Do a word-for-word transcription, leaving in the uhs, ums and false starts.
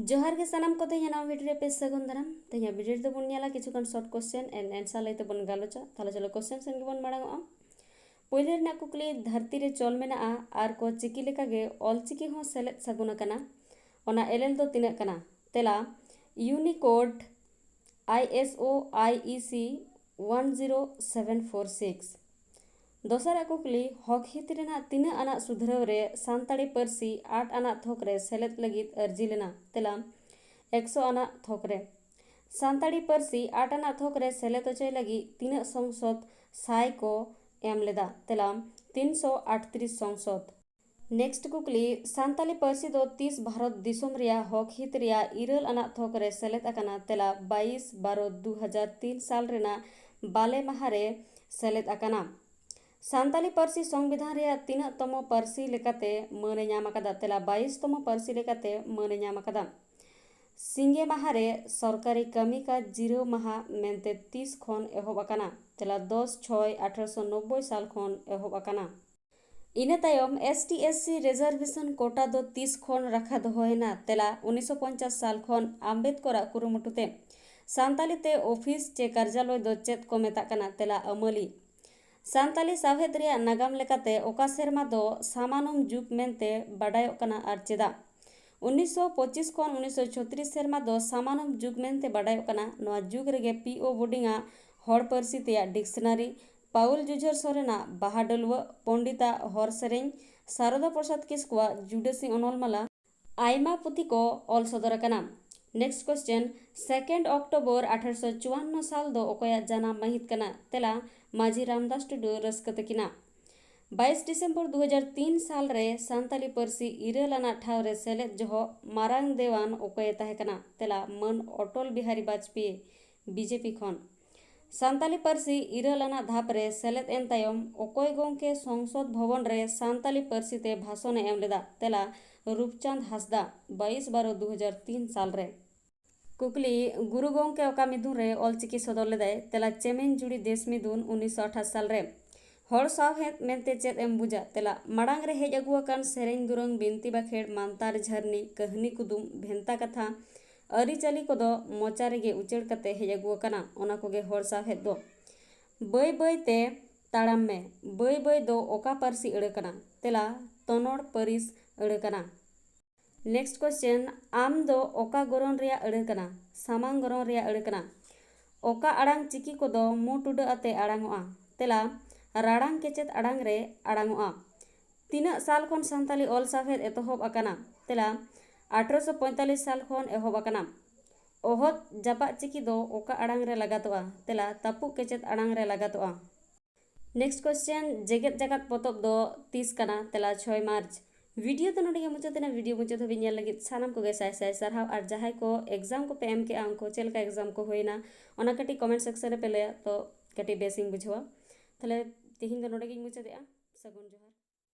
ᱡᱚᱦᱟᱨ ᱜᱮ ᱥᱟᱱᱟᱢ ᱠᱚ, ᱛᱮᱦᱮᱧᱟᱜ ᱱᱟᱣᱟ ᱵᱷᱤᱰᱤᱭᱳ ᱨᱮ ᱯᱮ ᱥᱟᱹᱜᱩᱱ ᱫᱟᱨᱟᱢ᱾ ᱛᱮᱦᱮᱧᱟᱜ ᱵᱷᱤᱰᱤᱭᱳ ᱨᱮᱫᱚ ᱵᱚᱱ ᱧᱮᱞᱟ ᱠᱤᱪᱷᱩ ᱜᱟᱱ ᱥᱚᱨᱴ ᱠᱚᱥᱪᱮᱱ ᱮᱱᱰ ᱮᱱᱥᱟᱨ ᱞᱟᱹᱭ ᱛᱮᱵᱚᱱ ᱜᱟᱞᱚᱪᱟ᱾ ᱛᱟᱦᱞᱮ ᱪᱚᱞᱚ ᱠᱚᱥᱪᱮᱱ ᱥᱮᱱ ᱜᱮᱵᱚᱱ ᱢᱟᱲᱟᱝ ᱚᱜᱼᱟ᱾ ᱯᱳᱭᱞᱳ ᱨᱮᱱᱟᱜ ᱠᱩᱠᱞᱤ, ᱫᱷᱟᱹᱨᱛᱤ ᱨᱮ ᱪᱚᱞ ᱢᱮᱱᱟᱜᱼᱟ ᱟᱨ ᱠᱚ ᱪᱤᱠᱤ ᱞᱮᱠᱟᱜᱮ ᱚᱞᱪᱤᱠᱤ ᱦᱚᱸ ᱥᱮᱞᱮᱫ ᱥᱟᱹᱜᱩᱱ ᱟᱠᱟᱱᱟ, ᱚᱱᱟ ᱮᱞᱮᱞ ᱫᱚ ᱛᱤᱱᱟᱹᱜ ᱠᱟᱱᱟ? ᱛᱮᱞᱟ, Unicode, I S O, I E C one zero seven four six᱾ ᱫᱚᱥᱟᱨᱟᱜ ᱠᱩᱠᱞᱤ, ᱦᱚᱠ ᱦᱤᱛ ᱨᱮᱱᱟᱜ ᱛᱤᱱᱟᱹᱜ ᱟᱱᱟᱜ ᱥᱩᱫᱷᱨᱟᱹᱣ ᱨᱮ ᱥᱟᱱᱛᱟᱲᱤ ᱯᱟᱹᱨᱥᱤ ᱟᱴ ᱟᱱᱟᱜ ᱛᱷᱚᱠ ᱨᱮ ᱥᱮᱞᱮᱫ ᱞᱟᱹᱜᱤᱫ ᱟᱹᱨᱡᱤ ᱞᱮᱱᱟ? ᱛᱮᱞᱟ, ᱮᱠᱥᱚ ᱟᱱᱟᱜ ᱛᱷᱚᱠ ᱨᱮ᱾ ᱥᱟᱱᱛᱟᱲᱤ ᱯᱟᱹᱨᱥᱤ ᱟᱴ ᱟᱱᱟᱜ ᱛᱷᱚᱠ ᱨᱮ ᱥᱮᱞᱮᱫ ᱦᱚᱪᱚᱭ ᱞᱟᱹᱜᱤᱫ ᱛᱤᱱᱟᱹᱜ ᱥᱚᱝᱥᱚᱫ ᱥᱟᱭ ᱠᱚ ᱮᱢ ᱞᱮᱫᱟ? ᱛᱮᱞᱟ, ᱛᱤᱱᱥᱚ ᱟᱴᱛᱨᱤᱥ ᱥᱚᱝᱥᱚᱫ᱾ ᱱᱮᱠᱥᱴ ᱠᱩᱠᱞᱤ, ᱥᱟᱱᱛᱟᱞᱤ ᱯᱟᱹᱨᱥᱤ ᱫᱚ ᱛᱤᱥ ᱵᱷᱟᱨᱚᱛ ᱫᱤᱥᱚᱢ ᱨᱮᱭᱟᱜ ᱦᱚᱠ ᱦᱤᱛ ᱨᱮᱭᱟᱜ ᱤᱨᱟᱹᱞ ᱟᱱᱟᱜ ᱛᱷᱚᱠ ᱨᱮ ᱥᱮᱞᱮᱫ ᱟᱠᱟᱱᱟ? ᱛᱮᱞᱟ, ᱵᱟᱭᱤᱥ ᱵᱟᱨᱚ ᱫᱩ ᱦᱟᱡᱟᱨ ᱛᱤᱱ ᱥᱟᱞ ᱨᱮᱱᱟᱜ ᱵᱟᱞᱮ ᱢᱟᱦᱟ ᱨᱮ ᱥᱮᱞᱮᱫ ᱟᱠᱟᱱᱟ᱾ ᱥᱟᱱᱛᱟᱞᱤ ᱯᱟᱹᱨᱥᱤ ᱥᱚᱝᱵᱤᱫᱷᱟᱱ ᱨᱮᱭᱟᱜ ᱛᱤᱱᱟᱹᱜ ᱛᱚᱢᱚ ᱯᱟᱹᱨᱥᱤ ᱞᱮᱠᱟᱛᱮ ᱢᱟᱹᱱ ᱮ ᱧᱟᱢ ᱟᱠᱟᱫᱟ? ᱛᱮᱞᱟ, ᱵᱟᱭᱤᱥ ᱛᱚᱢᱚ ᱯᱟᱹᱨᱥᱤ ᱞᱮᱠᱟᱛᱮ ᱢᱟᱹᱱ ᱮ ᱧᱟᱢ ᱟᱠᱟᱫᱟ᱾ ᱥᱤᱸᱜᱮ ᱢᱟᱦᱟ ᱨᱮ ᱥᱚᱨᱠᱟᱨᱤ ᱠᱟᱹᱢᱤ ᱠᱟᱡᱽ ᱡᱤᱨᱟᱹᱣ ᱢᱟᱦᱟ ᱢᱮᱱᱛᱮ ᱛᱤᱥ ᱠᱷᱚᱱ ᱮᱦᱚᱵ ᱟᱠᱟᱱᱟ? ᱛᱮᱞᱟ, ᱫᱚᱥ ᱪᱷᱚᱭ ᱟᱴᱷᱨᱚᱥᱚ ᱱᱚᱵᱵᱳᱭ ᱥᱟᱞ ᱠᱷᱚᱱ ᱮᱦᱚᱵ ᱟᱠᱟᱱᱟ᱾ ᱤᱱᱟᱹ ᱛᱟᱭᱚᱢ S T S C reservation quota ᱫᱚ ᱛᱤᱥ ᱠᱷᱚᱱ ᱨᱟᱠᱷᱟ ᱫᱚᱦᱚᱭᱮᱱᱟ? ᱛᱮᱞᱟ, ᱩᱱᱤᱥᱥᱚ ᱯᱚᱧᱪᱟᱥ ᱥᱟᱞ ᱠᱷᱚᱱ ᱟᱢᱵᱮᱫᱠᱚᱨᱟᱜ ᱠᱩᱨᱩᱢᱩᱴᱩ ᱛᱮ᱾ ᱥᱟᱱᱛᱟᱞᱤ ᱛᱮ ᱚᱯᱷᱤᱥ ᱪᱮ ᱠᱟᱨᱡᱟᱞᱚᱭ ᱫᱚ ᱪᱮᱫ ᱠᱚ ᱢᱮᱛᱟᱜ ᱠᱟᱱᱟ? ᱛᱮᱞᱟ, ᱟᱹᱢᱟᱹᱞᱤ᱾ ᱥᱟᱱᱛᱟᱞᱤ ᱥᱟᱶᱦᱮᱫ ᱨᱮᱭᱟᱜ ᱱᱟᱜᱟᱢ ᱞᱮᱠᱟᱛᱮ ᱚᱠᱟ ᱥᱮᱨᱢᱟ ᱫᱚ ᱥᱟᱢᱟᱱᱚᱢ ᱡᱩᱜᱽ ᱢᱮᱱᱛᱮ ᱵᱟᱰᱟᱭᱚᱜ ᱠᱟᱱᱟ ᱟᱨ ᱪᱮᱫᱟᱜ? ᱩᱱᱤᱥᱥᱚ ᱯᱚᱸᱪᱤᱥ ᱠᱷᱚᱱ ᱩᱱᱤᱥᱥᱚ ᱪᱷᱚᱛᱨᱤᱥ ᱥᱮᱨᱢᱟ ᱫᱚ ᱥᱟᱢᱟᱱᱚᱢ ᱡᱩᱜᱽ ᱢᱮᱱᱛᱮ ᱵᱟᱰᱟᱭᱚᱜ ᱠᱟᱱᱟ᱾ ᱱᱚᱣᱟ ᱡᱩᱜᱽ ᱨᱮᱜᱮ P O Wooding ᱟᱜ ᱦᱚᱲ ᱯᱟᱹᱨᱥᱤ ᱛᱮᱭᱟᱜ ᱰᱤᱠᱥᱱᱟᱨᱤ, ᱯᱟᱣᱩᱞ ᱡᱩᱡᱷᱟᱹᱨ ᱥᱚᱨᱮᱱᱟᱜ ᱵᱟᱦᱟ ᱰᱟᱹᱞᱣᱟᱹᱜ, ᱯᱚᱱᱰᱤᱛᱟᱜ ᱦᱚᱨ ᱥᱮᱨᱮᱧ, ᱥᱟᱨᱚᱫᱟ ᱯᱨᱚᱥᱟᱫᱽ ᱠᱤᱥᱠᱩᱣᱟᱜ ᱡᱩᱰᱟᱹᱥᱤ ᱚᱱᱚᱞ ᱢᱟᱞᱟ, ᱟᱭᱢᱟ ᱯᱩᱛᱷᱤ ᱠᱚ ᱚᱞ ᱥᱚᱫᱚᱨ ᱟᱠᱟᱱᱟ᱾ ᱱᱮᱠᱥᱴ ᱠᱚᱥᱪᱮᱱ, second October ᱟᱴᱷᱟᱨᱚᱥᱚ ᱪᱩᱣᱟᱱᱱᱚ ᱥᱟᱞ ᱫᱚ ᱚᱠᱚᱭᱟᱜ ᱡᱟᱱᱟᱢ ᱢᱟᱹᱦᱤᱛ ᱠᱟᱱᱟ? ᱛᱮᱞᱟ, ᱢᱟᱹᱡᱷᱤ ᱨᱟᱢᱫᱟᱥ ᱴᱩᱰᱩ ᱨᱟᱹᱥᱠᱟᱹ ᱛᱟᱹᱠᱤᱱᱟᱜ᱾ ᱵᱟᱭᱤᱥ ᱰᱤᱥᱮᱢᱵᱚᱨ ᱫᱩ ᱦᱟᱡᱟᱨ ᱛᱤᱱ ᱥᱟᱞ ᱨᱮ ᱥᱟᱱᱛᱟᱞᱤ ᱯᱟᱹᱨᱥᱤ ᱤᱨᱟᱹᱞ ᱟᱱᱟᱜ ᱴᱷᱟᱶ ᱨᱮ ᱥᱮᱞᱮᱫ ᱡᱚᱦᱚᱜ ᱢᱟᱨᱟᱝ ᱫᱮᱣᱟᱱ ᱚᱠᱚᱭᱮ ᱛᱟᱦᱮᱸ ᱠᱟᱱᱟ? ᱛᱮᱞᱟ, ᱢᱟᱹᱱ ᱚᱴᱚᱞ Bihari Vajpayee, B J P ᱠᱷᱚᱱ᱾ ᱥᱟᱱᱛᱟᱞᱤ ᱯᱟᱹᱨᱥᱤ ᱤᱨᱟᱹᱞ ᱟᱱᱟᱜ ᱫᱷᱟᱯ ᱨᱮ ᱥᱮᱞᱮᱫ ᱮᱱ ᱛᱟᱭᱚᱢ ᱚᱠᱚᱭ ᱜᱚᱢᱠᱮ ᱥᱚᱝᱥᱚᱫ ᱵᱷᱚᱵᱚᱱ ᱨᱮ ᱥᱟᱱᱛᱟᱞᱤ ᱯᱟᱹᱨᱥᱤ ᱛᱮ ᱵᱷᱟᱥᱚᱱ ᱮ ᱮᱢ ᱞᱮᱫᱟ? ᱛᱮᱞᱟ, ᱨᱩᱯᱪᱟᱸᱫᱽ ᱦᱟᱸᱥᱫᱟ, ᱵᱟᱭᱤᱥ ᱵᱟᱨᱚ ᱫᱩ ᱦᱟᱡᱟᱨ ᱛᱤᱱ ᱥᱟᱞ ᱨᱮ᱾ ᱠᱩᱠᱞᱤ, ᱜᱩᱨᱩ ᱜᱚᱢᱠᱮ ᱚᱠᱟ ᱢᱤᱫᱩᱱ ᱨᱮ ᱚᱞᱪᱤᱠᱤ ᱥᱚᱫᱚᱨ ᱞᱮᱫᱟᱭ? ᱛᱮᱞᱟ, ᱪᱮᱢᱮᱧ ᱡᱩᱲᱤ ᱫᱮᱥ ᱢᱤᱫᱩᱱ, ᱩᱱᱤᱥᱥᱚ ᱟᱴᱷᱟᱥ ᱥᱟᱞ ᱨᱮ᱾ ᱦᱚᱲ ᱥᱟᱶᱦᱮᱫ ᱢᱮᱱᱛᱮ ᱪᱮᱫ ᱮᱢ ᱵᱩᱡᱟ? ᱛᱮᱞᱟ, ᱢᱟᱲᱟᱝ ᱨᱮ ᱦᱮᱡ ᱟᱹᱜᱩ ᱟᱠᱟᱱ ᱥᱮᱨᱮᱧ ᱫᱩᱨᱟᱹᱝ, ᱵᱤᱱᱛᱤ ᱵᱟᱠᱷᱮᱲ, ᱢᱟᱱᱛᱟᱨ ᱡᱷᱟᱹᱨᱱᱤ, ᱠᱟᱹᱦᱱᱤ ᱠᱩᱫᱩᱢ, ᱵᱷᱮᱱᱛᱟ ᱠᱟᱛᱷᱟ, ᱟᱹᱨᱤᱪᱟᱹᱞᱤ ᱠᱚᱫᱚ ᱢᱚᱪᱟ ᱨᱮᱜᱮ ᱩᱪᱟᱹᱲ ᱠᱟᱛᱮ ᱦᱮᱡ ᱟᱹᱜᱩ ᱟᱠᱟᱱᱟ, ᱚᱱᱟ ᱠᱚᱜᱮ ᱦᱚᱲ ᱥᱟᱶᱦᱮᱫ ᱫᱚ᱾ ᱵᱟᱹᱭ ᱵᱟᱹᱭ ᱛᱮ ᱛᱟᱲᱟᱢ ᱢᱮ᱾ ᱵᱟᱹᱭ ᱵᱟᱹᱭ ᱫᱚ ᱚᱠᱟ ᱯᱟᱹᱨᱥᱤ ᱟᱹᱲᱟᱹ ᱠᱟᱱᱟ? ᱛᱮᱞᱟ, ᱛᱚᱱᱚᱲ ᱯᱟᱹᱨᱤᱥ ᱟᱹᱲᱟᱹ ᱠᱟᱱᱟ᱾ Next question, ᱟᱢ ᱫᱚ ᱚᱠᱟ ᱜᱚᱨᱚᱱ ᱨᱮᱭᱟᱜ ᱟᱹᱲᱟᱹ ᱠᱟᱱᱟ? ᱥᱟᱢᱟᱝ ᱜᱚᱨᱚᱱ ᱨᱮᱭᱟᱜ ᱟᱹᱲᱟᱹ ᱠᱟᱱᱟ᱾ ᱚᱠᱟ ᱟᱲᱟᱝ ᱪᱤᱠᱤ ᱠᱚᱫᱚ ᱢᱩ ᱴᱩᱰᱟᱹ ᱟᱛᱮ ᱟᱲᱟᱝᱚᱜᱼᱟ? ᱛᱮᱞᱟ, ᱨᱟᱲᱟᱝ ᱠᱮᱪᱮᱫ ᱟᱲᱟᱝ ᱨᱮ ᱟᱲᱟᱝᱚᱜᱼᱟ᱾ ᱛᱤᱱᱟᱹᱜ ᱥᱟᱞ ᱠᱷᱚᱱ ᱥᱟᱱᱛᱟᱞᱤ ᱚᱞ ᱥᱟᱶᱦᱮᱫ ᱮᱛᱚᱦᱚᱵ ᱟᱠᱟᱱᱟ? ᱛᱮᱞᱟ, ᱟᱴᱷᱨᱚᱥᱚ ᱯᱚᱸᱭᱛᱟᱞᱤᱥ ᱥᱟᱞ ᱠᱷᱚᱱ ᱮᱦᱚᱵ ᱟᱠᱟᱱᱟ᱾ ᱚᱦᱚᱫ ᱡᱟᱯᱟᱜ ᱪᱤᱠᱤ ᱫᱚ ᱚᱠᱟ ᱟᱲᱟᱝ ᱨᱮ ᱞᱟᱜᱟᱛᱚᱜᱼᱟ? ᱛᱮᱞᱟ, ᱛᱟᱹᱯᱩᱜ ᱠᱮᱪᱮᱫ ᱟᱲᱟᱝ ᱨᱮ ᱞᱟᱜᱟᱛᱚᱜᱼᱟ᱾ Next question, ᱡᱮᱜᱮᱛ ᱡᱟᱠᱟᱛ ᱯᱚᱛᱚᱵ ᱫᱚ ᱛᱤᱥ ᱠᱟᱱᱟ? ᱛᱮᱞᱟ, ᱪᱷᱚᱭ ᱢᱟᱨᱪ᱾ ᱵᱷᱤᱰᱤᱭᱳ ᱫᱚ ᱱᱚᱰᱮ ᱜᱮ ᱢᱩᱪᱟᱹᱫ ᱮᱱᱟ᱾ ᱵᱷᱤᱰᱤᱭᱳ ᱢᱩᱪᱟᱹᱫ ᱫᱷᱟᱹᱵᱤᱡ ᱧᱮᱞ ᱞᱟᱹᱜᱤᱫ ᱥᱟᱱᱟᱢ ᱠᱚᱜᱮ ᱥᱟᱭ ᱥᱟᱭ ᱥᱟᱨᱦᱟᱣ᱾ ᱟᱨ ᱡᱟᱦᱟᱸᱭ ᱠᱚ ᱮᱠᱡᱟᱢ ᱠᱚᱯᱮ ᱮᱢ ᱠᱮᱜᱼᱟ, ᱩᱱᱠᱩ ᱪᱮᱫ ᱞᱮᱠᱟ ᱮᱠᱡᱟᱢ ᱠᱚ ᱦᱩᱭᱱᱟ, ᱚᱱᱟ ᱠᱟᱹᱴᱤᱡ ᱠᱚᱢᱮᱱᱴ ᱥᱮᱠᱥᱚᱱ ᱨᱮᱯᱮ ᱞᱟᱹᱭᱟ, ᱛᱚ ᱠᱟᱹᱴᱤᱡ ᱵᱮᱥᱤᱧ ᱵᱩᱡᱷᱟᱹᱣᱟ᱾ ᱛᱟᱦᱞᱮ ᱛᱮᱦᱮᱧ ᱫᱚ ᱱᱚᱰᱮ ᱜᱤᱧ ᱢᱩᱪᱟᱹᱫᱮᱜᱼᱟ᱾ ᱥᱟᱹᱜᱩᱱ ᱡᱚᱦᱟᱨ᱾